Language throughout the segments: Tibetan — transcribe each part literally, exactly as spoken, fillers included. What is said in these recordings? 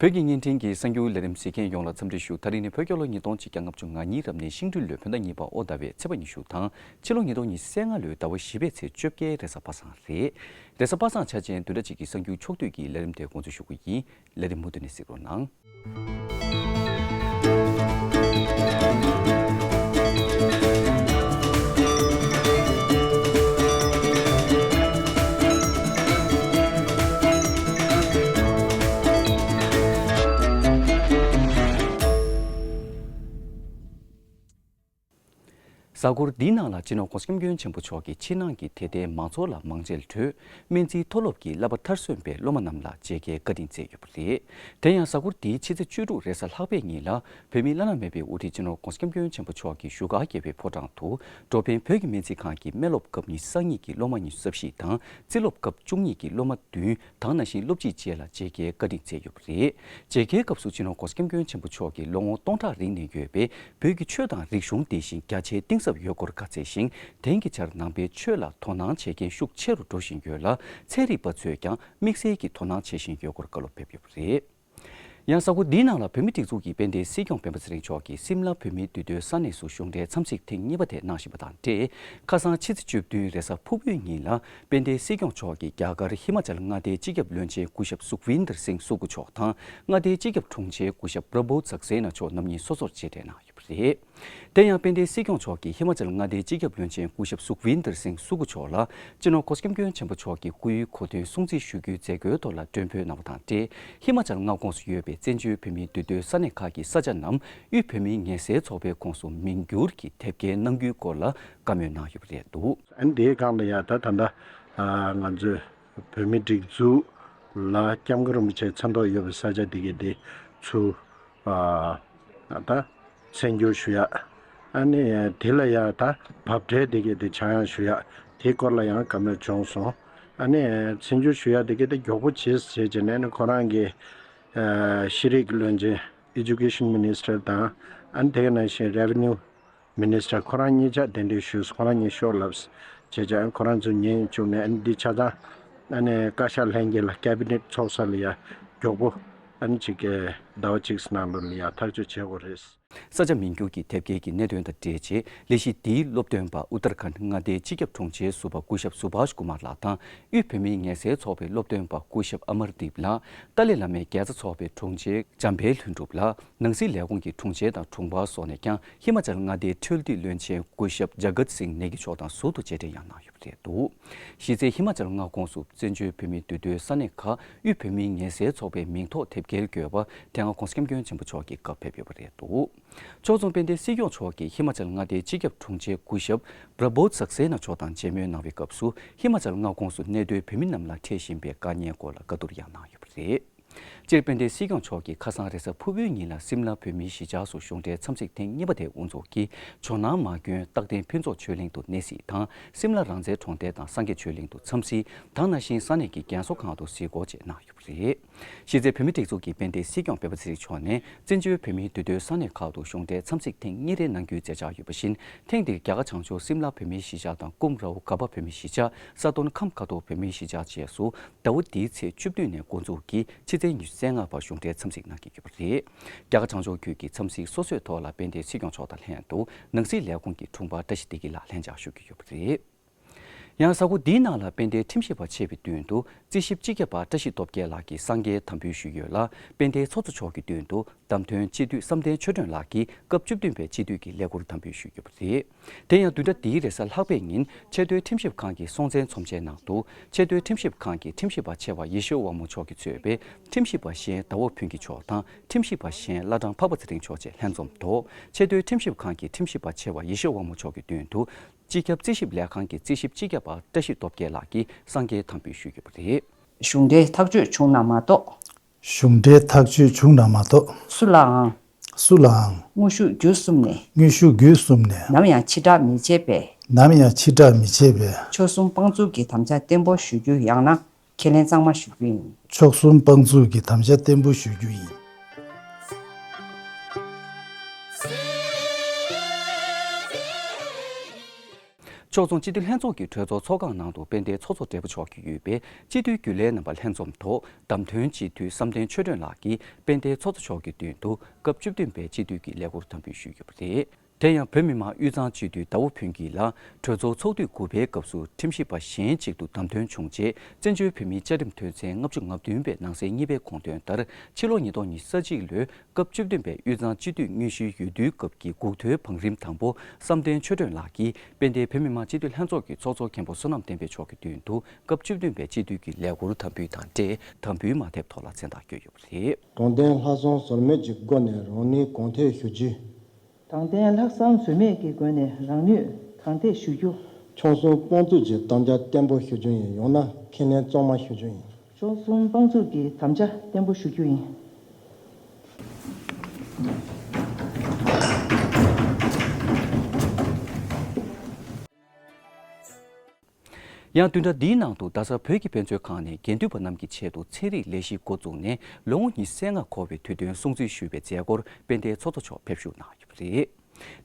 བོད་ཀྱི་བརྙན་འཕྲིན་གྱི་གསར་འགྱུར་ལས་རིམ་གཟིགས་མཁན་ཡོངས་ལ་འཚམས་འདྲི་ཞུ། ད་རིང་ནི་བོད་རྒྱལ་ལོ་ཉིས་སྟོང་ཆིག་བརྒྱ་ལྔ་བཅུ་ང་གཉིས་རབ་གནས་ཤིང་སྦྲུལ་ལོའི་བོད་ཟླ་གཉིས་པ་ཨོ་ཟླ་བའི་ཚེས་པ་ཉི་ཤུ་དང་། ཕྱི་ལོ་ཉིས་སྟོང་ཉི་ཤུ་རྩ་ལྔ་ལོའི་ཟླ་བ་བཞི་པའི་ཚེས་བཅོ་བརྒྱད་རེས་གཟའ་པ་སངས་རེད། རེས་གཟའ་པ་སངས་ཆ་ཅན་བདུན་ཕྲག་གཅིག་གི་གསར་འགྱུར་ཕྱོགས་བསྡུས་ཀྱི་ལས་རིམ་དེ་འགོ་འཛུགས་ཞུ་གི་ཡིན། ལས་རིམ་མུ་མཐུད་ནས་གཟིགས་རོགས་གནང་། གཟའ་འཁོར་འདིའི་ནང་ལ་སྤྱི་ནོར་༸གོང་ས་༸སྐྱབས་མགོན་ཆེན་པོ་མཆོག་གིས་ཕྱི་ནང་གི་དད་ལྡན་མང་ཚོགས་ལ་མང་མཇལ་ཁྲོད། སྨན་རྩིས་མཐོ་སློབ་ཀྱི་བསླབ་པ་མཐར་སོན་པའི་སློབ་མ་རྣམས་ལ་མཇལ་ཁའི་བཀའ་དྲིན་སྩལ་ཡོད་པ་རེད། དེ་ཡང་གཟའ་འཁོར་འདིའི་ཕྱི་ཚེས་བཅུ་དྲུག་རེས་གཟའ་ལྷག་པའི་ཉིན་ལ་བོད་མིའི་བླ་ན་མེད་པའི་དབུ་ཁྲིད་སྤྱི་ནོར་༸གོང་ས་༸སྐྱབས་མགོན་ཆེན་པོ་མཆོག་གི་བཞུགས་སྒར་རྒྱལ་བའི་ཕོ་བྲང་དུ་འགྲོ་ཕན་བོད་ཀྱི་སྨན་རྩིས་ཁང་གི་སྨན་སློབ་སྐབས་ཉི་ཤུ་རྩ་གཉིས་ཀྱི་སློབ་མ་ཉི་ཤུ་རྩ་བཞི་དང་རྩིས་སློབ་སྐབས་བཅུ་གཉིས་ཀྱི་སློབ་མ་བདུན། དང་ནང་བཞིན་སློབ་སྤྱི་བཅས་ལ་མཇལ་ཁའི་བཀའ་དྲིན་སྩལ་ཡོད་པ་རེད། མཇལ་ཁའི་སྐབས་སུ་སྤྱི་ནོར་༸གོང་ས་༸སྐྱབས་མགོན་ཆེན་པོ་མཆོག་གིས་ལོ་ངོ་སྟོང་ཕྲག་རིང་ནས་ཡོད་པའི་བོད་ཀྱི་ཆོས་དང་རིག་གཞུང་དེ་བཞིན་རྒྱ་ཆེའི་གཏིང་ཟབ་ཡོད་སྐོར་བཀའ་སྩལ་ཞིང་། དེང་གི་ཆར་ནང་པའི་ཆོས་ལ་དོ་སྣང་བྱེད་མཁན་ཤུགས་ཆེ་རུ་འགྲོ་བཞིན་ཡོད་ལ། ཚན་རིག་པ་ཚོས་ཀྱང་དམིགས་བསལ་གྱིས་དོ་སྣང་བྱེད་བཞིན་ཡོད་སྐོར་བཀའ་སློབ་ཕེབས་ཡོད་པ་རེད། ཡང་གཟའ་འཁོར་འདིའི་ནང་ལ་བོད་མིའི་སྒྲིག་འཛུགས་ཀྱི་དཔལ་ལྡན་སྲིད་སྐྱོང་སྤེན་པ་ཚེ་རིང་མཆོག་གིས་སིམ་ལ་བོད་མིའི་འདུས་སྡོད་ས་གནས་སུ་གཞུང་འབྲེལ་འཚམས་གཟིགས་ཐེངས་གཉིས་པ་དེ་གནང་བཞིན་པ་དང་འབྲེལ། ཁ་སང་ཕྱི་ཚེས་བཅུ་བདུན་རེས་གཟའ་ཕུར་བུའི་ཉིན་ལ། དཔལ་ལྡན་སྲིད་སྐྱོང་མཆོག་གིས་རྒྱ་གར་ཧི་མ་ཅལ་མངའ་སྡེའི་སྤྱི་ཁྱབ་བློན་ཆེན་སྐུ་ཞབས་སུག་ཝིན་དར་སིང་སུ་ཀུ་མཆོག་དང་། མངའ་སྡེའི་སྤྱི་ཁྱབ་དྲུང་ཆེ་སྐུ་ཞབས་པྲ་བྷོ་སག་སེ་ན་མཆོག་རྣམ་གཉིས་སོ་སོར་མཇལ་འཕྲད་གནང་ཡོད་པ་རེད། དེ་ཡང་དཔལ་ལྡན་སྲིད་སྐྱོང་མཆོག་གིས་ཧི་མ་ཅལ་མངའ་སྡེའི་སྤྱི་ཁྱབ་བློན་ཆེན་སྐུ་ཞབས་སུག་ཝིན་དར་སིང་སུ་ཀུ་མཆོག་ལ། སྤྱི་ནོར་༸གོང་ས་༸སྐྱབས་མགོན་ཆེན་པོ་མཆོག་གི་སྐུའི་གོ་སྟོན་སྲུང་བརྩི་ཞུ་རྒྱུའི་མཛད་སྒོའི་ཐོག་ལ་མགྲོན་འབོད་གནང་བ་དང་འབྲེལ། ཧི་མ་ཅལ་མངའ་ཁོངས་སུ་ཡོད་པའི་བཙན་བྱོལ་བོད་མིའི་འདུས་སྡོད་ས་གནས་ཁག་གི་ས་ཆ་རྣམས་དབུས་བོད་མིའི་ངལ་སེལ་ཚོགས་པའི་ཁོངས་སུ་མིང་བསྒྱུར་གྱི་དེབ་སྐྱེལ་གནང་རྒྱུའི་སྐོར་ལ་བཀའ་མོལ་གནང་ཡོད་པ་རེད་འདུག། ཨ་ནི་དེའི་སྒང་ལ་ཡང་ད་ད་ལྟ་ང་ཚོའི་བོད་མིའི་སྒྲིག་འཛུགས་ལ་སྐྱབས་མགོན་རིན་པོ་ཆེ་མཚན་ཐོག་ཡོད་པའི་ས་ཆ་དེ་གའི་དེ་ཚུར་ཨ་ད་མཚན་བསྒྱུར་ཞུ་ཡག། ཨ་ནི་དེ་ལ་ཡང་ད་འབབ་ཁྲལ་དེ་གའི་དེ་ཆག་ཡང་ཞུ་ཡག། དེའི་སྐོར་ལ་ཡང་བཀའ་མོལ་བྱུང་སོང་། ཨ་ནི་མཚན་བསྒྱུར་ཞུ་ཡག་དེ་གའི་དེ་མགྱོགས་པོ་བྱེད་ཟེར་བྱས་ནས་ཨ་ནི་ཁོ་རང་གི་ཤེས་རིག་བློན་ཆེན་Education Minister དང་། ཨ་ནི་དེ་ག་ནང་བཞིན་Revenue Minister ཁོ་རང་གཉིས་ཆ་གདན་འདྲེན་ཞུས། ཁོ་རང་གཉིས་ཤོག་ལབ་བྱས་བྱས་ཁོ་རང་ཚོ་ཉན་བཅུག་ནས་ཨ་ནི་འདི་ཆ་ཚང་ཨ་ནི་བཀའ་ཤག་ལྷན་རྒྱས་ལ་Cabinet ཚོགས་ས་ལ་ཡ་མགྱོགས་པོ་ཨ་ནི་གཅིག་གི་ཟླ་བ་གཅིག་ནང་ལོགས་ལ་ཡ་ཐག་གཅོད་བྱེད་དགོས་རེད། ས་ཆ་མིང་བསྒྱུར་གྱི་དེབ་སྐྱེལ་གྱི་གནད་དོན་དང་འབྲེལ་བྱས་ལས་གཞི་འདིའི་སློབ་སྟོན་པ་ཨུ་ཏར་ཁཱན་མངའ་སྡེའི་སྤྱི་ཁྱབ་དྲུང་ཆེའི་ཟུར་པ་སྐུ་ཞབས་སུ་བྷཱཤ་ཀུ་མར་ལགས་དང་། དབུས་བོད་མིའི་ངལ་སེལ་ཚོགས་པའི་སློབ་སྟོན་པ་སྐུ་ཞབས་ཨ་མར་དིབ་ལགས། ཏཱ་ལའི་བླ་མའི་དགེ་རྩ་ཚོགས་པའི་དྲུང་ཆེ་འཇམ་དཔལ་ལྷུན་གྲུབ་ལགས། ནང་སྲིད་ལས་ཁུངས་ཀྱི་དྲུང་ཆེ་དང་དྲུང་འཕར་སོགས་ནས་ཀྱང་ཧི་མ་ཅལ་མངའ་སྡེའི་ཁྲལ་སྡུད་བློན་ཆེན་སྐུ་ཞབས་ཇ་གཏ་སིང་ནེ་གི་མཆོག་དང་ཟུར་དུ་མཇལ་འཕྲད་ཡང་གནང་ཡོད་པ་རེད་འདུག། གཞི་རྩའི་ཧི་མ་ཅལ་མངའ་ཁོངས་སུ་བཙན་བྱོལ་བོད་མིའི་འདུས་སྡོད་ས་གནས་ཁག་དབུས་བོད་མིའི་ངལ་སེལ་ཚོགས་པའི་མིང་ཐོག་དེབ་སྐྱེལ་དགོས་པ་དེ་སྔ་༸གོང་ས་༸སྐྱབས་མགོན་ཆེན་པོ་མཆོག་གི་སྐབས་ཕེབས་ཡོད་པ་རེད་འདུག། ཕྱོགས་མཚུངས་དཔལ་ལྡན་སྲིད་སྐྱོང་མཆོག་གིས་ཧི་མ་ཅལ་མངའ་སྡེའི་སྤྱི་ཁྱབ་དྲུང་ཆེ་སྐུ་ཞབས་པྲ་བྷོ་སག་སེ་ན་མཆོག་དང་མཇལ་མོལ་གནང་བའི་སྐབས་སུ་ཧི་མ་ཅལ་མངའ་ཁོངས་སུ་གནས་སྡོད་བོད་མི་རྣམས་ལ་འཕྲད་བཞིན་པའི་དཀའ་ངལ་སྐོར་ལ་བཀའ་བསྡུར་ཡང་གནང་ཡོད་པ་རེད། སྤྱིར་དཔལ་ལྡན་སྲིད་སྐྱོང་མཆོག་གིས་ཁ་སང་རེས་གཟའ་ཕུར་བུའི་ཉིན་ལ་སིམ་ལ་བོད་མིའི་གཞིས་ཆགས་སུ་གཞུང་འབྲེལ་འཚམས་གཟིགས་ཐེངས་གཉིས་པ་དེ་དབུ་འཛུགས་ཀྱིས་ཇོ་ནང་མ་དགོན་རྟག་བརྟན་ཕུན་ཚོགས་ཆོས་གླིང་དུ་གནས་གཟིགས་དང་། སིམ་ལ་རང་བཙན་གྲོང་རྡལ་དང་སངས་རྒྱས་ཆོས་གླིང་དུ་འཚམས་གཟིགས་དང་། ནང་བཞིན་ས་གནས་ཀྱི་རྒན་གསོ་ཁང་དུ་གཟིགས་སྐོར་བཅས་གནང་ཡོད་པ་རེད། གཞི་རྩའི་བོད་མིའི་སྒྲིག་འཛུགས་ཀྱི་དཔལ་ལྡན་སྲིད་སྐྱོང་སྤེན་པ་ཚེ་རིང་མཆོག་ནས་བཙན་བྱོལ་བོད་མིའི་འདུས་སྡོད་ས་གནས་ཁག་ཏུ་གཞུང་འབྲེལ་འཚམས་གཟིགས་ཐེངས་གཉིས་རེ་གནང་རྒྱུའི་མཛད་འཆར་ཡོད་པ་བཞིན། ཐེངས་འདིར་རྒྱ་གར་བྱང་ཕྱོགས་སིམ་ལ་བོད་མིའི་གཞིས་ཆགས་དང་ཀུམ་རའོ་གྷར་པ་བོད་མིའི་གཞིས་ཆགས། ས་དོན་ཁམས་ཁ་ཐོར་བོད་མིའི་གཞིས་ཆགས་བཅས་སུ་ཟླ་བ་འདིའི་ཚེས་བཅུ་བདུན་ནས་འགོ་འཛུགས་ཀྱིས་ཕྱི་ཚེས་ཉི་ཤུ་རྩ་ལྔ་བར་གཞུང་འབྲེལ་འཚམས་གཟིགས་གནང་གི་ཡོད་པ་རེད། རྒྱ་གར་བྱང་ཕྱོགས་ཁུལ་གྱི་འཚམས་གཟིགས་སོ་སོའི་ཐོག་ལ་དཔལ་ལྡན་སྲིད་སྐྱོང་མཆོག་དང་ལྷན་དུ་ནང་སྲིད་ལས་ཁུངས་ཀྱི་དྲུང་འཕར་བཀྲ་ཤིས་བདེ་སྐྱིད་ལགས་ལྷན་བཅར་ཞུ་གི་ཡོད་པ་རེད། ཡང་གཟའ་འཁོར་འདིའི་ནང་ལ་དཔལ་ལྡན་ཁྲིམས་ཞིབ་པ་ཆེ་བའི་མདུན་དུ་རྩིས་ཞིབ་སྤྱི་ཁྱབ་པ་བཀྲ་ཤིས་སྟོབས་རྒྱལ་ལགས་ཀྱིས་སངས་རྒྱས་དམ་འབུལ་ཞུས་ཡོད་ལ། དཔལ་ལྡན་ཚོགས་གཙོ་མཆོག་གི་མདུན་དུ་བདམས་ཐོན་སྤྱི་འཐུས་བསམ་གཏན་ཆོས་སྒྲོན་ལགས་ཀྱིས་སྐབས་བཅུ་བདུན་པའི་སྤྱི་འཐུས་ཀྱི་ལས་འཁུར་དམ་འབུལ་ཞུས་ཡོད་པ་རེད། དེ་ཡང་བདུན་ཕྲག་འདིའི་རེས་གཟའ་ལྷག་པའི་ཉིན་ཆེས་མཐོའི་ཁྲིམས་ཞིབ་ཁང་གི་སྲོང་བཙན་ཚོམས་ཆེན་ནང་དུ་ཆེས་མཐོའི་ཁྲིམས་ཞིབ་ཁང་གི་ཁྲིམས་ཞིབ་པ་ཆེ་བ་ཡེ་ཤེས་དབང་མོ་མཆོག་གིས་གཙོས་པའི་ཁྲིམས་ཞིབ་པ་གཞན་ཟླ་འོད་ཕུན་སྐྱིད་མཆོག་དང་ཁྲིམས་ཞིབ་པ་གཞན་བླ་བྲང་འཕགས་པ་ཚེ་རིང་མཆོག་བཅས་ལྷན་འཛོམས་ཐོག་ཆེས་མཐོའི་ཁྲིམས་ཞིབ་ཁང་གི་ཁྲིམས་ཞིབ་པ་ཆེ་བ་ཡེ་ཤེས་དབང་མོ་མཆོག་གི་མདུན་དུ། སྤྱི་ཁྱབ་རྩིས་ཞིབ་ལས་ཁང་གི་རྩིས་ཞིབ་སྤྱི་ཁྱབ་པ་བཀྲ་ཤིས་སྟོབས་རྒྱལ་ལགས་ཀྱིས་སངས་རྒྱས་དམ་འབུལ་ཞུས་ཡོད་པ་རེད། གཞུང་འབྲེལ་ཐག་གཅོད་བྱུང་ན་མ་གཏོགས། གཞུང་འབྲེལ་ཐག་གཅོད་བྱུང་ན་མ་གཏོགས། སུ་ལའང་། སུ་ལའང་། དངོས་ཤུགས་བརྒྱུད་གསུམ་ནས། དངོས་ཤུགས་བརྒྱུད་གསུམ་ནས། ནམ་ཡང་ཕྱི་བསྒྲགས་མི་བྱེད་པའི། ནམ་ཡང་ཕྱི་བསྒྲགས་མི་བྱེད་པའི། ཆོལ་གསུམ་དཔང་བཙུགས་ཀྱི་དམ་བཅའ་བརྟན་པོ་ཞུ་རྒྱུ་ཡང་ན། ཁས་ལེན་གཙང་མ་ཞུ་རྒྱུ་ཡིན། ཆོལ་གསུམ་དཔང་བཙུགས་ཀྱི་དམ་བཅའ་བརྟན་པོ་ཞུ་རྒྱུ་ཡིན། ཕྱོགས་མཚུངས་སྤྱི་འཐུས་ལྷན་ཚོགས་ཀྱི་གྲོས་ཚོགས་ཚོགས་ཁང་ནང་དུ་དཔལ་ལྡན་ཚོགས་གཙོ་སྦྲེལ་པོ་མཆོག་གིས་ཡོད་པའི་སྤྱི་འཐུས་རྒྱུན་ལས་རྣམ་པ་ལྷན་འཛོམས་ཐོག་བདམས་ཐོན་སྤྱི་འཐུས་བསམ་གཏན་ཆོས་སྒྲོན་ལགས་ཀྱིས་དཔལ་ལྡན་ཚོགས་གཙོ་མཆོག་གི་མདུན་དུ་སྐབས་བཅུ་བདུན་པའི་སྤྱི་འཐུས་ཀྱི་ལས་འཁུར་དམ་འབུལ་ཞུས་ཡོད་པ་རེད། དེ་ཡང་བོད་མི་མང་དབུས་གཙང་སྤྱི་འཐུས་ཟླ་བ་ཕུན་སྐྱིད་ལགས་གྲོས་ཚོགས་ཚོགས་དུས་དགུ་པའི་སྐབས་སུ་ཁྲིམས་ཞིབ་པ་གཞན་གཅིག་ཏུ་བདམས་ཐོན་བྱུང་རྗེས། བཙན་བྱོལ་བོད་མིའི་བཅའ་ཁྲིམས་དོན་ཚན་ལྔ་བཅུ་ང་བདུན་པའི་ནང་གསེས་གཉིས་པའི་དགོངས་དོན་ལྟར། ཕྱི་ལོ་ཉིས་སྟོང་ཉི་ཤུ་རྩ་གཅིག་ལོའི་སྐབས་བཅུ་བདུན་པའི་དབུས་གཙང་སྤྱི་འཐུས་དངོས་གཞིའི་འོས་བསྡུའི་སྐབས་ཀྱི་འགོག་ཐོའི་བང་རིམ་དང་པོ་བསམ་གཏན་ཆོས་སྒྲོན་ལགས་ཀྱིས་དཔལ་ལྡན་བོད་མི་མང་སྤྱི་འཐུས་ལྷན་ཚོགས་ཀྱི་ཚོགས་གཙོ་མཁན་པོ་བསོད་ནམས་བསྟན་འཕེལ་མཆོག་གི་མདུན་དུ་སྐབས་བཅུ་བདུན་པའི་སྤྱི་འཐུས་ཀྱི་ལས་འཁུར་དམ་འབུལ་དང་འབྲེལ་དམ་འབུལ་མ་དེབ་ཐོག་ལ་མཚན་རྟགས་བཀོད་ཡོད་པ་རེད། དྲང་བདེན་ལྷག་བསམ་ཟོལ་མེད་ཀྱི་སྒོ་ནས་རང་ནུས་གང་ཐེག་ཞུ་རྒྱུ། དྲང་བདེན་ལྷག་བསམ་ཟོལ་མེད་ཀྱི་སྒོ་ནས་རང་ནུས་གང་ཐེག་ཞུ་རྒྱུ། ཕྱོགས་མཚུངས་དཔང་བཙུགས་ཀྱི་དམ་བཅའ་བརྟན་པོ་ཞུ་རྒྱུ་ཡིན། ཡང་ན་ཁས་ལེན་གཙང་མ་ཞུ་རྒྱུ་ཡིན། ཕྱོགས་མཚུངས་དཔང་བཙུགས་ཀྱི་དམ་བཅའ་བརྟན་པོ་ཞུ་རྒྱུ་ཡིན། ཡང་བདུན་ཕྲག་འདིའི་ནང་དུ་རྡ་ས་བོད་ཀྱི་དཔེ་མཛོད་ཁང་ནས་དགེ་འདུན་པ་རྣམས་ཀྱི་ཆེད་དུ་ཚན་རིག་ལས་གཞི་འགོ་བཙུགས་ནས་ལོ་ངོ་ཉི་ཤུ་རྩ་ལྔ་འཁོར་བའི་དུས་སྟོན་སྲུང་བརྩི་ཞུས་པའི་མཛད་སྒོར་དཔལ་ལྡན་ཚོགས་གཙོ་མཆོག་ཕེབས་བཞུགས་གནང་ཡོད་པ་རེད།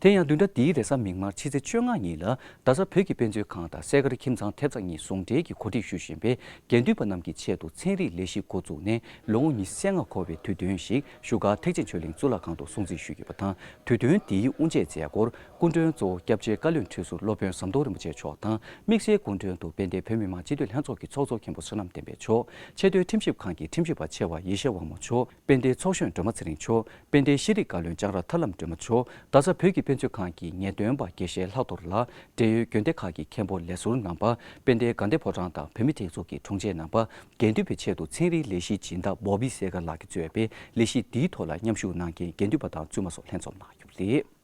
དེ་ཡང་བདུན་ཕྲག་འདིའི་རེས་གཟའ་མིག་དམར་ཕྱི་ཚེས་བཅོ་ལྔ་ཉིན་ལ་རྡ་ས་བོད་ཀྱི་དཔེ་མཛོད་ཁང་དང་སྲས་མཁར་ཁྱིམ་ཚང་ཐེབས་རྩ་གཉིས་ཟུང་འབྲེལ་གྱིས་གོ་སྒྲིག་ཞུ་བཞིན་པའི་དགེ་འདུན་པ་རྣམས་ཀྱི་ཆེད་དུ་ཚན་རིག་ལས་གཞི་འགོ་བཙུགས་ནས་ལོ་ངོ་ཉི་ཤུ་རྩ་ལྔ་འཁོར་བའི་དུས་སྟོན་ཞིག་བཞུགས་སྒར་ཐེག་ཆེན་ཆོས་གླིང་གཙུག་ལག་ཁང་དུ་སྲུང་བརྩི་ཞུས་ཡོད་པ་དང་། དུས་སྟོན་འདིའི་དབུ་འབྱེད་མཛད་སྒོར་སྐུ་མགྲོན་གཙོ་བོ་སྐྱབས་རྗེ་བཀའ་བློན་ཁྲི་ཟུར་སློབ་དཔོན་ཟམ་གདོང་རིན་པོ་ཆེ་མཆོག་དང་། དམིགས་བསལ་སྐུ་མགྲོན་དུ་དཔལ་ལྡན་བོད་མི་མང་སྤྱི་འཐུས་ལྷན་ཚོགས་ཀྱི་ཚོགས་གཙོ་མཁན་པོ་བསོད་ནམས་བསྟན་འཕེལ་མཆོག་ཆེས་མཐོའི་ཁྲིམས་ཞིབ་ཁང་གི་ཁྲིམས་ཞིབ་པ་ཆེ་བ་ཡེ་ཤེས་དབང་མོ་མཆོག་དཔལ་ལྡན་ཚོགས་གཞོན་སྒྲོལ་མ་ཚེ་རིང་མཆོག་དཔལ་ལྡན་ཤེས་རིག་བཀའ་བློན་ལྕང་ར་ཐར་ལམ་སྒྲོལ་མ་མཆོག་རྡ་ས་བོད་ཀྱི་དཔེ་མཛོད་ཁང་གི་ངེས་སྟོན་པ་དགེ་བཤེས་ལྷག་རྡོར་ལགས། འབྲེལ་ཡོད་དགོན་སྡེ་ཁག་གི་མཁན་པོ་ལས་ཟུར་རྣམ་པ། དཔལ་ལྡན་དགའ་ལྡན་ཕོ་བྲང་དང་བོད་མིའི་སྒྲིག་འཛུགས་ཀྱི་དྲུང་ཆེ་རྣམ་པ། དགེ་འདུན་པའི་ཆེད་དུ་ཚན་རིག་ལས་གཞིའི་སྦྱིན་བདག་བོ་བི་སེ་གར་ལགས་ཀྱིས་གཙོས་པའི་ལས་གཞི་འདིའི་ཐོག་ལ་མཉམ་ཞུགས་གནང་མཁན་དགེ་འདུན་པ་དང་བཙུན་མ་སོགས་ལྷན་འཛོམས་གནང་ཡོད་པ་རེད།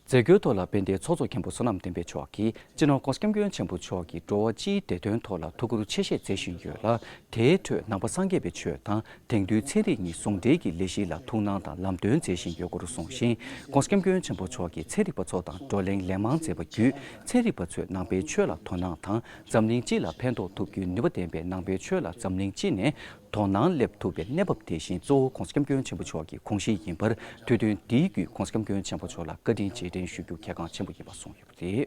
མཛད་སྒོའི་ཐོག་ལ་དཔལ་ལྡན་ཚོགས་གཙོ་མཁན་པོ་བསོད་ནམས་བསྟན་འཕེལ་མཆོག་གིས་སྤྱི་ནོར་༸གོང་ས་༸སྐྱབས་མགོན་ཆེན་པོ་མཆོག་གིས་འགྲོ་བ་སྤྱིའི་བདེ་དོན་ཐོག་ལ་ཐུགས་ཁུར་ཆེ་བཞེས་མཛད་བཞིན་ཡོད་ལ། དེའི་ཁྲོད་ནང་པ་སངས་རྒྱས་པའི་ཆོས་དང་དེང་དུས་ཚན་རིག་གཉིས་ཟུང་འབྲེལ་གྱི་ལས་གཞི་ལ་ཐུགས་སྣང་དང་ལམ་སྟོན་མཛད་བཞིན་ཡོད་སྐོར་གསུངས་ཤིང་། ༸གོང་ས་༸སྐྱབས་མགོན་ཆེན་པོ་མཆོག་གིས་ཚན་རིག་པ་ཚོ་དང་བགྲོ་གླེང་ལན་མང་མཛད་པ་བརྒྱུད། ཚན་རིག་པ་ཚོས་ནང་པའི་ཆོས་ལ་དོ་སྣང་དང་འཛམ་གླིང་སྤྱི་ལ་ཕན་ཐོགས་ཐུབ་རྒྱུའི་ནུས་པ་ལྡན་པའི་ནང་པའི་ཆོས་ལ་འཛམ་གླིང་སྤྱི་ནས་དོ་སྣང་སླེབས་ཐུབ་པའི་གནས་བབ་དེ་བཞིན་གཙོ་བོ་༸གོང་ས་༸སྐྱབས་མགོན་ཆེན་པོ་མཆོག་གི་དགོངས་གཞི་ཡིན་པར། དུས་སྟོན་འདིའི་བརྒྱུད་༸གོང་ས་༸སྐྱབས་མགོན་ཆེན་པོ་མཆོག་ལ་བཀའ་དྲིན་རྗེས་དྲན་ཞུ་རྒྱུ་གལ་འགངས་ཆེན་པོ་ཡིན་པ་གསུངས་ཡོད་པ་རེད།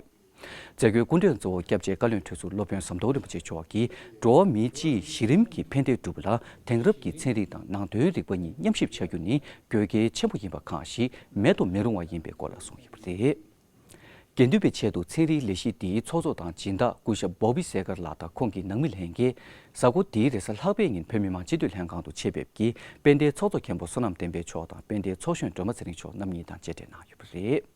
མཛད་སྒོའི་སྐུ་མགྲོན་གཙོ་བོ་སྐྱབས་རྗེ་བཀའ་བློན་ཁྲི་ཟུར་སློབ་དཔོན་ཟམ་གདོང་རིན་པོ་ཆེ་མཆོག་གིས། འགྲོ་བ་མིའི་སྤྱིའི་གཞི་རིམ་གྱི་ཕན་བདེ་སྒྲུབ་པ་ལ་དེང་རབས་ཀྱི་ཚན་རིག་དང་ནང་དོན་རིག་པ་གཉིས་མཉམ་གཤིབ་བྱ་རྒྱུ་ནི་དགོས་གལ་ཆེན་པོ་ཡིན་པ་གང་ཞིག་མེད་དུ་མི་རུང་བ་ཡིན་པའི་སྐོར་ལ་གསུངས་ཡོད་པ་རེད། དགེ་འདུན་པའི་ཆེད་དུ་ཚན་རིག་ལས་གཞི་འདིའི་ཚོགས་གཙོ་དང་སྦྱིན་བདག་སྐུ་ཞབས་བོ་བི་སེ་གར་ལགས་དང་ཁོང་གི་ནང་མི་ལྷན་རྒྱས། གཟའ་འཁོར་འདིའི་རེས་གཟའ་ལྷག་པའི་ཉིན་བོད་མི་མང་སྤྱི་འཐུས་ལྷན་ཁང་དུ་ཆེད་ཕེབས་ཀྱིས་དཔལ་ལྡན་ཚོགས་གཙོ་མཁན་པོ་བསོད་ནམས་བསྟན་འཕེལ་མཆོག་དང་དཔལ་ལྡན་ཚོགས་གཞོན་སྒྲོལ་མ་ཚེ་རིང་མཆོག་རྣམ་གཉིས་དང་མཇལ་འཕྲད་གནང་ཡོད་པ་རེད།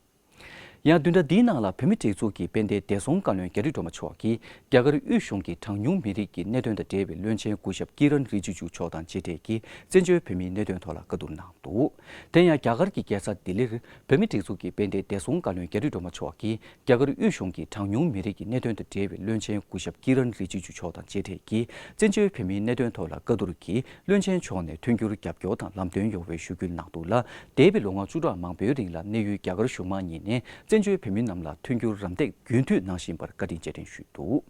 ཡང་བདུན་ཕྲག་འདིའི་ནང་ལ་བོད་མིའི་སྒྲིག་འཛུགས་ཀྱི་དཔལ་ལྡན་བདེ་སྲུང་བཀའ་བློན་རྒྱ་རི་སྒྲོལ་མ་མཆོག་གིས་རྒྱ་གར་དབུས་གཞུང་གི་གྲངས་ཉུང་མི་རིགས་ཀྱི་གནད་དོན་དང་འབྲེལ་བའི་བློན་ཆེན་སྐུ་ཞབས་ཀི་རན་རི་ཇི་ཇུ་མཆོག་དང་མཇལ་འཕྲད་ཀྱིས་བཙན་བྱོལ་བོད་མིའི་གནད་དོན་ཐོག་ལ་བཀའ་བསྡུར་གནང་འདུག་དེ་ཡང་རྒྱ་གར་གྱི་རྒྱལ་ས་ལྡི་ལིར་བོད་མིའི་སྒྲིག་འཛུགས་ཀྱི་དཔལ་ལྡན་བདེ་སྲུང་བཀའ་བློན་རྒྱ་རི་སྒྲོལ་མ་མཆོག་གིས་རྒྱ་གར་དབུས་གཞུང་གི་གྲངས་ཉུང་མི་རིགས་ཀྱི་གནད་དོན་དང་འབྲེལ་བའི་བློན་ཆེན་སྐུ་ཞབས་ཀི་རན་རི་ཇི་ཇུ་མཆོག་དང་མཇལ་འཕྲད་ཀྱིས་བཙན་བྱོལ་བོད་མིའི་གནད་དོན་ཐོག་ལ་བཀའ་བསྡུར་གྱིས་བློན་ཆེན་མཆོག་ནས་མཐུན་འགྱུར་རྒྱབ་སྐྱོར་དང་ལམ་སྟོན་ཡོང་བའི་ཞུ་སྐུལ་གནང་འདུག་ལ། འདས་པའི་ལོ་ངོ་བཅུ་ཕྲག་མང་པོའི་རིང་ལ་གནས་ཡུལ་རྒྱ་གར་གཞུང་མང་གཉིས་ནས་བཙན་བྱོལ་བོད་མི་རྣམས་ལ་མཐུན་འགྱུར་རམ་འདེགས་རྒྱུན་མཐུད་གནང་བཞིན་པར་བཀའ་དྲིན་རྗེས་དྲན་ཞུས་འདུག་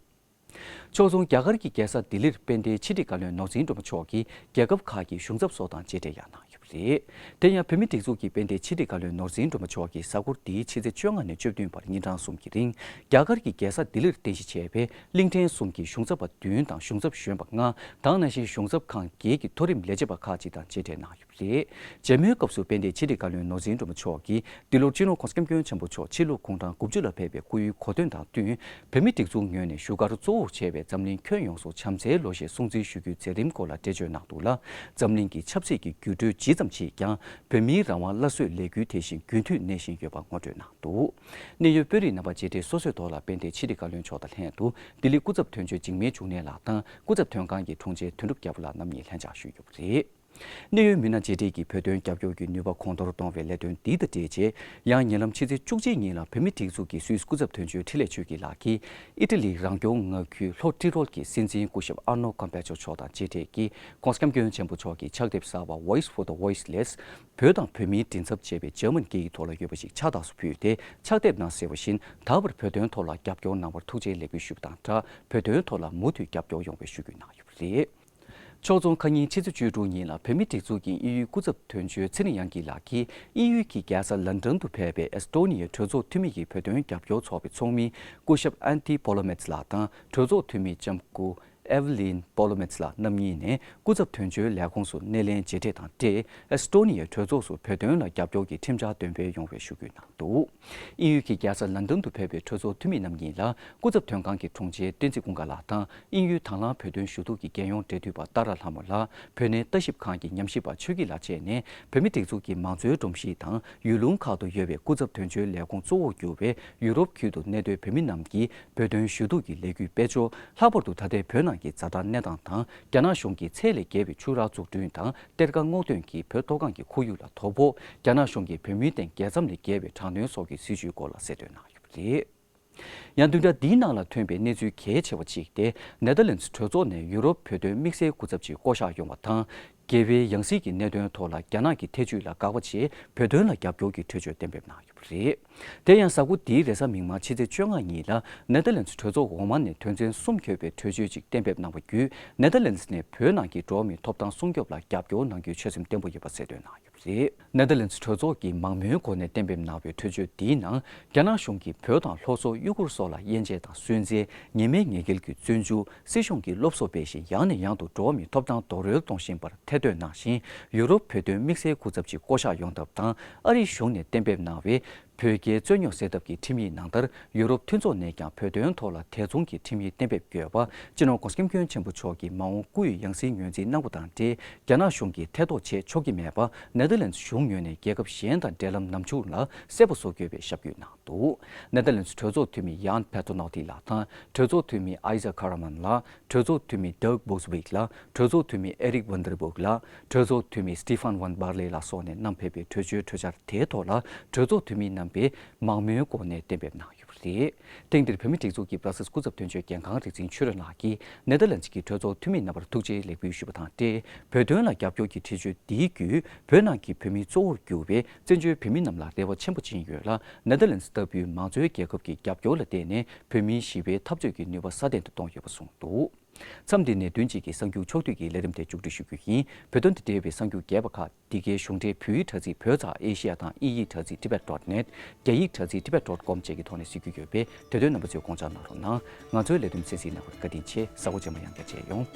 ཕྱོགས་མཚུངས་རྒྱ་གར་གྱི་རྒྱལ་ས་ལྡི་ལིར་དཔལ་ལྡན་ཕྱི་དྲིལ་བཀའ་བློན་ནོར་འཛིན་སྒྲོལ་མ་མཆོག་གིས་རྒྱལ་ཁབ་ཁག་གི་གཞུང་ཚབ་སོགས་དང་མཇལ་འཕྲད་ཡང་གནང་ཡོད་པ་རེད། དེ་ཡང་བོད་མིའི་སྒྲིག་འཛུགས་ཀྱི་དཔལ་ལྡན་ཕྱི་དྲིལ་བཀའ་བློན་ནོར་འཛིན་སྒྲོལ་མ་མཆོག་གིས་གཟའ་འཁོར་འདིའི་ཕྱི་ཚེས་བཅོ་ལྔ་ནས་བཅུ་བདུན་བར་ཉིན་གྲངས་གསུམ་གྱི་རིང་རྒྱ་གར་གྱི་རྒྱལ་ས་ལྡི་ལིར་རྟེན་གཞི་བྱས་པའི་གླིང་ཕྲན་གསུམ་གྱི་གཞུང་ཚབ་པ་བདུན་དང་གཞུང་ཚབ་གཞོན་པ་ལྔ་དང་། ནང་བཞིན་གཞུང་ཚབ་ཁང་བརྒྱད་ཀྱི་མཐོ་རིམ་ལས་བྱེད་པ་ཁག་ཅིག་དང་མཇལ་འཕྲད་གནང་ཡོད་པ་རེད། མཇལ་མོལ་སྐབས་སུ་དཔལ་ལྡན་ཕྱི་དྲིལ་བཀའ་བློན་ནོར་འཛིན་སྒྲོལ་མ་མཆོག་གིས། འདི་ལོར་སྤྱི་ནོར་༸གོང་ས་༸སྐྱབས་མགོན་ཆེན་པོ་མཆོག་ཕྱི་ལུགས་དགུང་གྲངས་དགུ་བཅུ་ལ་ཕེབས་པའི་སྐུའི་གོ་སྟོན་དང་བསྟུན། བོད་མིའི་སྒྲིག་འཛུགས་ངོས་ནས་བཞུགས་སྒར་གཙོ་བོར་བྱས་པའི་འཛམ་གླིང་ཁྱོན་ཡོངས་སུ་བྱམས་བརྩེའི་ལོ་ཤས་སྲུང་བརྩི་ཞུ་རྒྱུའི་མཛད་རིམ་སྐོར་ལ་འགྲེལ་བརྗོད་གནང་འདུག་ལ། འཛམ་གླིང་གི་ཆབ་སྲིད་ཀྱི་འགྱུར་འགྲོས་ཇི་ཙམ་ཕྱིས་ཀྱང་། བོད་མིའི་རང་དབང་སླར་གསོའི་ལས་འགུལ་དེ་བཞིན་རྒྱུན་མཐུད་གནས་བཞིན་ཡོད་པ་ངོ་སྤྲོད་གནང་འདུག་གནད་ཡོད་དཔོན་རིགས་རྣམ་པ་མཇལ་འཕྲད་སོ་སོའི་ཐོག་ལ་དཔལ་ལྡན་ཕྱི་དྲིལ་བཀའ་བློན་མཆོག་དང་ལྷན་དུ་ལྡི་ལི་སྐུ་ཚབ་དོན་གཅོད་འཇིགས་མེད་འབྱུང་གནས་ལགས་དང་སྐུ་ཚབ་དོན་ཁང་གི་དྲུང་ཆེ་དོན་གྲུབ་རྒྱལ་པོ་ལགས་རྣམ་གཉིས་ལྷན་བཅར་ཞུས་ཡོད་པ་རེད། གནད་ཡོད་མི་སྣ་མཇལ་འཕྲད་ཀྱིས་བོད་དོན་རྒྱབ་སྐྱོར་གྱི་ནུས་པ་གོང་མཐོར་གཏོང་བའི་ལས་དོན་འདི་དང་འབྲེལ་རྗེས། ཡང་ཉེ་ལམ་ཕྱི་ཚེས་བཅུ་གཅིག་ཉིན་ལ་བོད་མིའི་སྒྲིག་འཛུགས་ཀྱི་སུད་སི་སྐུ་ཚབ་དོན་གཅོད་འཕྲིན་ལས་ཆོས་སྐྱིད་ལགས་ཀྱིས་ཨི་ཏྲ་ལིའི་རང་སྐྱོང་མངའ་ཁུལ་ལྷོ་ཏི་རོལ་གྱི་སྲིད་འཛིན་སྐུ་ཞབས་ཨར་ནོ་ཀམ་པེ་ཅོ་མཆོག་དང་མཇལ་འཕྲད་ཀྱིས། ༸གོང་ས་༸སྐྱབས་མགོན་ཆེན་པོ་མཆོག་གི་ཕྱག་དེབ་གསར་པ་Voice for the Voiceless། བོད་དང་བོད་མིའི་མགྲིན་ཚབ་ཅེས་པའི་འཇར་མན་སྐད་ཀྱི་ཐོག་ལ་ཡོད་པ་ཞིག་ཕྱག་རྟགས་སུ་ཕུལ་ཏེ། ཕྱག་དེབ་ནང་གསལ་བ་བཞིན། ད་བར་བོད་དོན་ཐོག་ལ་རྒྱབ་སྐྱོར་གནང་བར་ཐུགས་རྗེ་ལེགས་འབུལ་ཞུས་པ་དང་སྦྲགས། བོད་དོན་ཐོག་ལ་མུ་མཐུད་རྒྱབ་སྐྱོར་ཡོང་བའི་ཞུ་སྐུལ་གནང་ཡོད་པ་རེད། ཕྱོགས་མཚུངས་ཁ་ཉིན་ཕྱི་ཚེས་བཅུ་དྲུག་ཉིན་ལ་བོད་མིའི་སྒྲིག་འཛུགས་ཀྱི་དབྱིན་ཡུལ་སྐུ་ཚབ་དོན་གཅོད་ཚེ་རིང་དབྱངས་སྐྱིད་ལགས་ཀྱིས་དབྱིན་ཡུལ་གྱི་རྒྱལ་ས་ལན་ཌན་དུ་ཕེབས་པའི་ཨེ་སི་ཊོ་ནི་ཡའི་གྲོས་ཚོགས་འཐུས་མི་ཡི་བོད་དོན་རྒྱབ་སྐྱོར་ཚོགས་པའི་ཚོགས་མི་སྐུ་ཞབས་ཨན་ཏི་པོ་ལོ་མེ་ཚི་ལགས་དང་གྲོས་ཚོགས་འཐུས་མི་ལྕམ་སྐུ་ཨེ་ཝི་ལིན་པོ་ལོ་མེ་ཚི་ལགས་རྣམ་གཉིས་ནས་སྐུ་ཚབ་དོན་གཅོད་ལས་ཁུངས་སུ་སྣེ་ལེན་མཇལ་འཕྲད་དང་འབྲེལ། ཨེ་སི་ཊོ་ནི་ཡའི་གྲོས་ཚོགས་སུ་བོད་དོན་ལ་རྒྱབ་སྐྱོར་གྱི་ཁྲིམས་འཆར་འདོན་སྤེལ་ཡོང་བའི་ཞུ་སྐུལ་གནང་འདུག། དབྱིན་ཡུལ་གྱི་རྒྱལ་ས་ལན་ཌན་དུ་ཕེབས་པའི་གྲོས་ཚོགས་འཐུས་མི་རྣམ་གཉིས་ལ་སྐུ་ཚབ་དོན་ཁང་གི་དྲུང་ཆེ་བསྟན་འཛིན་ཀུན་དགའ་ལགས་དང་དབྱིན་ཡུལ་དང་བླངས་བོད་དོན་ཞུ་གཏུག་གི་རྒྱལ་ཡོངས་འབྲེལ་མཐུད་པ་ཏཱ་ར་ལྷ་མོ་ལགས། བོད་གནས་ལྟ་ཞིབ་ཁང་གི་ཉམས་ཞིབ་པ་ཆོས་སྐྱིད་ལགས་བཅས་ནས་བོད་མིའི་སྒྲིག་འཛུགས་ཀྱི་མང་གཙོའི་སྒྲོམ་གཞི་དང་ཡུལ་ལུང་ཁག་ཏུ་ཡོད་པའི་སྐུ་ཚབ་དོན་གཅོད་ལས་ཁུངས་གཙོ་བོར་གྱུར་པའི་ཡུ་རོབ་ཁུལ་དུ་གནས་སྡོད་བོད་མི་རྣམས་ཀྱི་བོད་དོན་ཞུ་གཏུག་གི་ལས་འགུལ་སྤེལ་ཕྱོགས། ལྷག་པར་དུ་ད་ལྟའི་བོད་ནང་གི་ཛ་དྲག་གནས་སྟངས་དང་། རྒྱ་ནག་གཞུང་གིས་ཚད་ལས་བརྒལ་བའི་ཆུ་རགས་འཛུགས་སྐྲུན་དང་གཏེར་ཁ་སྔོག་འདོན་གྱིས་བོད་མཐོ་སྒང་གི་ཁོར་ཡུག་ལ་དོ་ཕོག། རྒྱ་ནག་གཞུང་གིས་བོད་མིའི་སྟེང་རྒྱལ་མཚམས་ལས་བརྒལ་བའི་དྲག་གནོན་སོགས་ཀྱི་སྲིད་བྱུས་སྐོར་ལ་གསལ་སྟོན་གནང་ཡོད་པ་རེད། ཡང་བདུན་ཕྲག་འདིའི་ནང་ལ་ཐོན་པའི་གནས་ཚུལ་གལ་ཆེ་བ་གཅིག་སྟེ། ནེ་དར་ལེན་ཌི་གྲོས་ཚོགས་ནས་ཡུ་རོབ་བོད་དོན་དམིགས་བསལ་སྐུ་ཚབ་ཅིག་བསྐོ་གཞག་ཡོང་བ་དང་། འགལ་བའི་ཡང་སྲིད་ཀྱི་གནད་དོན་ཐོག་ལ་རྒྱ་ནག་གི་ཐེ་ཇུས་ལ་དགག་པ་བྱས། བོད་དོན་ལ་རྒྱབ་སྐྱོར་གྱི་གྲོས་ཆོད་གཏན་འབེབས་གནང་ཡོད་པ་རེད། དེ་ཡང་གཟའ་འཁོར་འདིའི་རེས་གཟའ་མིག་དམར་ཕྱི་ཚེས་བཅོ་ལྔ་ཉིན་ལ་ནེ་དར་ལེན་ཌི་གྲོས་ཚོགས་འོག་མ་ནས་དོན་ཚན་གསུམ་འཁོད་པའི་གྲོས་ཆོད་ཅིག་གཏན་འབེབས་གནང་བ་བརྒྱུད། ནེ་དར་ལེན་ཌི་ནས་བོད་ནང་གི་འགྲོ་བ་མིའི་ཐོབ་ཐང་སྲུང་སྐྱོབ་ལ་རྒྱབ་སྐྱོར་གནང་རྒྱུའི་ཆོད་སེམས་བརྟན་པོ་ཡོད་པ་གསལ་སྟོན་གནང་ཡོད་པ་རེད། ནེ་དར་ལེན་ཌི་གྲོས་ཚོགས་ཀྱིས་མང་མོས་སྒོ་ནས་གཏན་འབེབས་གནང་བའི་གྲོས་ཆོད་འདིའི་ནང་། རྒྱ་ནག་གཞུང་གིས་བོད་དང་ལྷོ་སོག་ཡུ་གུར་སོགས་ལ་དབྱེ་འབྱེད་དང་སུན་གཙེར། ཉེས་མེད་ངན་འགེལ་གྱི་བཙོན་འཇུག། སྲིད་གཞུང་གིས་སློབ་གསོ་སྤེལ་བཞིན་ཡང་ནས་ཡང་དུ་འགྲོ་བ་མིའི་ཐོབ་ཐང་རྡོག་རོལ་གཏོང་བཞིན་པར་ཐེར་འདོན་གནང་ཞིང་། ཡུ་རོབ་བོད་དོན་དམིགས་བསལ་སྐུ་ཚབ་ཅིག་བསྐོ་གཞག་ཡོང་ཐབས་དང་། ཨ་རིའི་གཞུང་ནས་གཏན་འབེབས་གནང་བའི་བོད་རྒྱའི་རྩོད་རྙོག་སེལ་ཐབས་ཀྱི་ཁྲིམས་ཡིག་ནང་ལྟར། ཡུ་རོབ་མཐུན་ཚོགས་ནས་ཀྱང་བོད་དོན་ཐོག་ལ་དེ་མཚུངས་ཀྱི་ཁྲིམས་ཡིག་གཏན་འབེབས་དགོས་པ། སྤྱི་ནོར་༧གོང་ས་༧སྐྱབས་མགོན་ཆེན་པོ་མཆོག་གིས་མ་འོངས་སྐུ་ཡི་ཡང་སྲིད་ངོས་འཛིན་གནང་བ་དང་འབྲེལ། རྒྱ་ནག་གཞུང་གིས་ཐེ་གཏོགས་བྱེད་ཆོག་གི་མེད་པ། ནེ་དར་ལེན་ཌི་གཞུང་ངོས་ནས་རྒྱལ་ཁབ་གཞན་དང་འབྲེལ་ལམ་ནམ་བྱུང་ལ་གསལ་པོ་བཟོ་དགོས་པའི་ཞབས་སྐུལ་གནང་འདུག། ནེ་དར་ལེན་ཌི་གྲོས་ཚོགས་འཐུས་མི་ཡཱན་པེ་ཏོ་ནོ་ཏི་ལགས་དང་། གྲོས་ཚོགས་འཐུས་མི་ཨའི་ཛ་ཁ་ར་མན་ལགས། གྲོས་ཚོགས་འཐུས་མི་ཌག་བོ་སི་ཝིག་ལགས། གྲོས་ཚོགས་འཐུས་མི་ཨེ་རིག་ཝན་དར་སྦུག་ལགས། གྲོས་ཚོགས་འཐུས་མི་སི་ཏི་ཕན་ཝན་བར་ལེ་ལགས་སོགས་ནས་བསྣམས་ཕེབས་པའི་གྲོས་ཆོད་གྲོས་འཆར་དེའི་ཐོག་ལ། གྲོས་ཚོགས་འཐུས་མི་རྣམ་པས་མང་མོས་སྒོ་ནས་གཏན་འབེབས་གནང་ཡོད་པ་རེད། ཐེངས་འདིར་བོད་མིའི་སྒྲིག་འཛུགས་ཀྱི་བྷ་ར་སེལ་སྐུ་ཚབ་དོན་གཅོད་རྒན་ཁང་རིག་འཛིན་ཆོས་སྒྲོན་ལགས་ཀྱིས་ནེ་དར་ལེན་ཌི་གི་གྲོས་ཚོགས་འཐུས་མི་རྣམ་པར་ཐུགས་རྗེ་ལེགས་འབུལ་ཞུས་པ་དང་འབྲེལ། བོད་དོན་ལ་རྒྱབ་སྐྱོར་གྱི་ཁྲིད་ཆོད་འདིའི་བརྒྱུད། བོད་ནང་གི་བོད་མིའི་གཙོ་བོར་གྱུར་པའི་བཙན་བྱོལ་བོད་མི་རྣམས་ལ་རེ་བ་ཆེན་པོ་བྱིན་ཡོད་ལ། ནེ་དར་ལེན་ཌི་ལྟ་བུའི་མང་གཙོའི་རྒྱལ་ཁབ་ཀྱི་རྒྱབ་སྐྱོར་ལ་བརྟེན་ནས་བོད་མིའི་ཞི་བའི་འཐབ་རྩོད་ཀྱི་ནུས་པ་སྲ་བརྟན་དུ་གཏོང་ཡོད་པ་གསུངས་འདུག། མཚམས་འདི་ནས་བདུན་གཅིག་གི་གསར་འགྱུར་ཕྱོགས་བསྡུས་ཀྱི་ལས་རིམ་དེ་མཇུག་སྒྲིལ་ཞུ་རྒྱུ་ཡིན། བོད་དོན་དང་འབྲེལ་བའི་གསར་འགྱུར་རྒྱས་པ་ཁག་འདི་གའི་གཞུང་འབྲེལ་བོད་ཡིག་དྲ་ཚིགས་བོད་ཚགས་ཨེ་ཤི་ཡ་དང་དབྱིན་ཡིག་དྲ་ཚིགས་tibet dot net། རྒྱ་ཡིག་དྲ་ཚིགས་tibet dot com བཅས་ཀྱི་ཐོག་ནས་གཟིགས་རྒྱུ་ཡོད་པས། དེ་དོན་རྣམ་པ་ཚོས་དགོངས་འཇགས་གནང་རོགས་གནང་། ང་ཚོའི་ལས་དོན་གསན་གཟིགས་གནང་བར་བཀའ་དྲིན་ཆེ། གཟའ་འཁོར་རྗེས་མ་ཡང་བསྐྱར་མཇལ་ཡོང་།